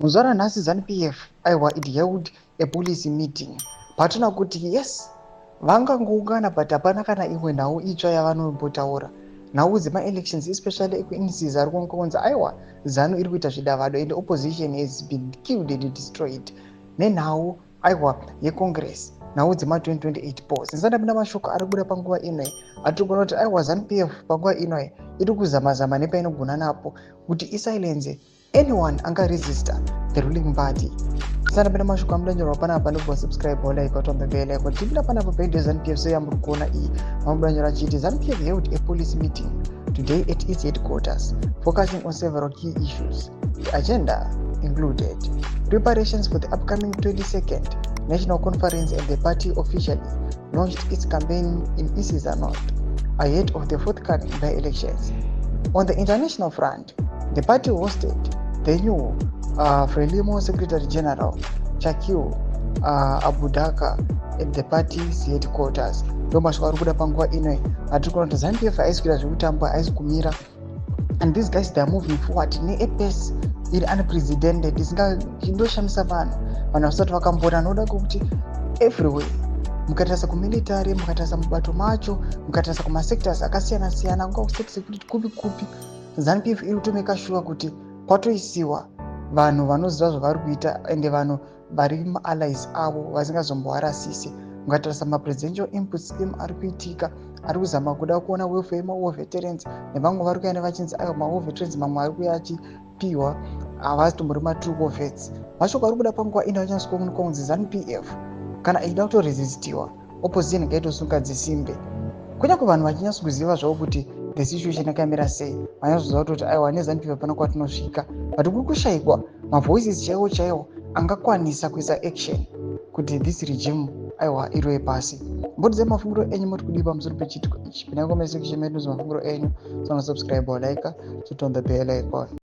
Muzuva ranhasi ZANU-PF, aiwa, it held a policy meeting. Patona kuti yes, vangangoungana, but hapana kana imwe nhau itsva yavanombotaura. Nhau dzemaelections, especially ekuInsiza, ari kungonzi aiwa, ZANU iri kuita zvidavado and opposition has been killed and destroyed, nenhau, aiwa, yecongress, nhau dzema2028 polls. Ndisati ndapinda mashoko ari kubuda panguva inoyi, atiri kuona kuti aiwa, ZANU-PF panguva inoyi iri kuzama-zama nepainogona napo kuti isilence anyone angaresista the ruling party. Tisati ndapinda mashoko amudanyorwa panapa, ndobva subscribe, like, turn on the bell icon. Tipinda panapa paideo ZANU-PF seyamuri kuona iyi, mamudanyora achiti ZANU-PF held a policy meeting today at its headquarters, focusing on several key issues. The agenda included preparations for the upcoming 22nd National Conference, and the party officially launched its campaign in Insiza North ahead of the forthcoming by-elections. On the international front, the party hosted the new Frelimo Secretary General Chakil Abudaka at the party's headquarters. Ndo mashoko ari kuda panguva ino atiri kuona kuti ZANU-PF haisi kuita zvekutamba, haisi kumira, and these guys, they are moving forward nepace iri unprecedented, isingachindoshamisa vanhu. Vanhu vasati vakamboona noda kwekuti everywhere, mukatarisa kumilitary, mukatarisa mubato macho, mukatarisa kumasectors akasiyana siyana, kunga kusecurity, kupi kupi, ZANU-PF iri kutomeka sure kuti kwatoisiwa vanhu vanoziva zvavari kuita, ende vanhu vari maallies avo vasingazombovarasisi. Mukatarisa mapresidential input scheme ari kuitika, ari kuzama kuda kuona welfare yemawar veterans nevamwe vari kuya nevachinzi aiwa, mawar veterans mamwe ari kuya achipiwa havasi tombori matrue war vets. Mashoko ari kuda panguva ino achanyatsikuonekwa kunzi ZANU-PF kana ichida kutoresistiwa, opposition ngaitosunga dzisimbe, kunyange vanhu vachinyatsokuziva zvavo kuti the situation yakamira sei. Vanyatsoziva kutoti aiwa, neZANU-PF hapana kwatinosvika, but kuri kushayikwa mavoices chaiwo chaiwo angakwanisa kuisa action kuti this regime, aiwa, irove pasi. Mbotidzai mafungiro enyu, moti kudii pamusoro pechiitiko ichi? Pinai comment section medu, mafungiro enyu. Sana subscribe, like, turn on the bell icon.